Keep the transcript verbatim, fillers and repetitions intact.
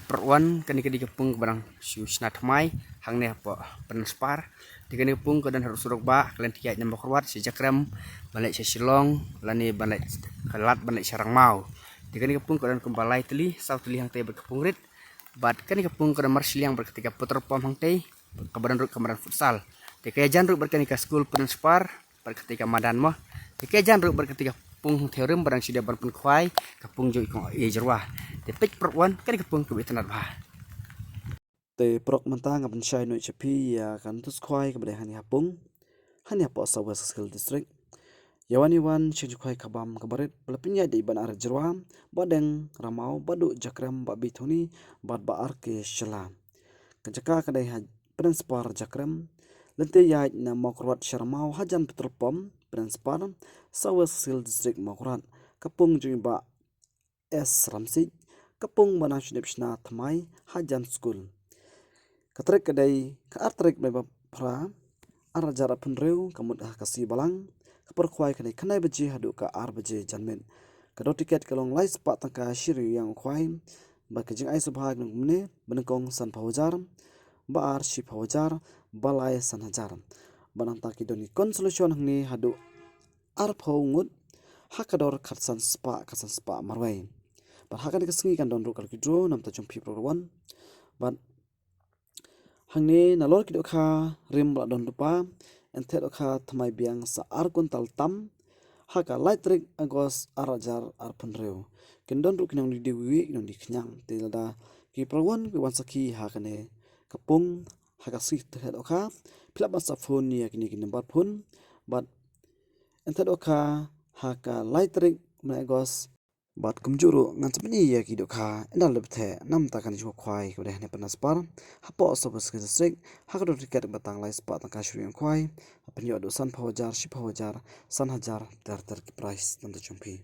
Pyrwan, kane ka dei ka pung kaba dang shu shna thymmai hangne hapoh Pyndenspar. Te kane ka pung ka don haduh surok bah, ka lynti ïaid na Mawkyrwat sha Jakrem ban leit sha Shillong lane ban leit, ka lad ban leit sha Rangmaw. Te kane ka pung ka don kumba lai tylli, saw tylli hangtei bad ka pung rit. Bad kane ka pung ka don marshiliang bad kata ka petrol pump hangtei, kaba don ruh ka madan futsal. Te ka ïajan ruh bad kane ka skul Pyndenspar bad kata ka madan mo. Te ka ïajan ruh bad kata ka pung hangtei rim ba dang shu dep ban pynkhwai, ka pung jong i kong Ïeijyrwa. Te peit Pyrwan, kane ka pung kaba itynnad bha. Te paralok, mynta ngan pynshai noh sha phi ïa ka nongthoh khwai kaba dei hangne ha pung, hangne hapoh South West Khasi Hills District. Ïa wan ïa wan sha jingkhwai ka bam kaba rit, ba la pynïaid da i Bah N. R. Ïeijyrwa, Bah Deng Rangmaw, Bah Duh Jakrem, Bah B. Thongni bad Bah R. K. Shylla. Ka jaka ka dei ha Pyndenspar Jakrem, lynti ïaid na Mawkyrwat sha Rangmaw, hajan petrol pump Pyndenspar, South West Khasi Hills District, Mawkyrwat. Ka pung jong i Bah S. Ramsik, ka pung ba dang shu dep shna thymmai hajan skul. Ka tarik ka dei ka ar tarik bnai ba phra, ar hajar arphew hynriew, ka mut ha ka sngi Balang. Ka por khwai ka dei khyndai baje haduh ka ar baje janmiet. Ka dor tiket ka long lai spah tyngka shi ryngwiang u khwai. Bad ka jingai sngewbha ki nongmane, ba nyngkong sanphew hajar, ba ar shiphew hajar, ba lai san hajar. Bad nangta ki don ki consolation hangne haduh arphew ngut, ha ka dor khatsan spah, khatsan spah marwei. Bad ha kane ka sngi kan don ruh ka lucky draw, na ka bynta jong phi paralok. Bad hangne nalor ki dohkha rim ba la don lypa, yn theh dohkha thymmai biang sa ar kuntal tam, ha ka lai tarik August ar hajar arphew hynriew. Kin don ruh ki nongdie wiwih, ki nongdie khñiang. Te lada ki paralok ki wan sakhi ha kane ka pung, ha ka sngi theh dohkha, phi lah ban sa phone ïa kine ki number phone. Bad yn theh dohkha ha ka lai tarik bnai August. Bad kumjuh ruh ngan sa pyni ïa ki dohkha ynda la dep theh, na ka bynta kane ka jingkhwai kaba dei hangne Pyndenspar, hapoh South West Khasi Hills District, ha ka dor tiket ba tang lai spah tyngka shi ryngwiang u khwai. Pynïoh haduh sanphew hajar, shiphew hajar, san hajar, ter ter ki prize na ka bynta jong phi.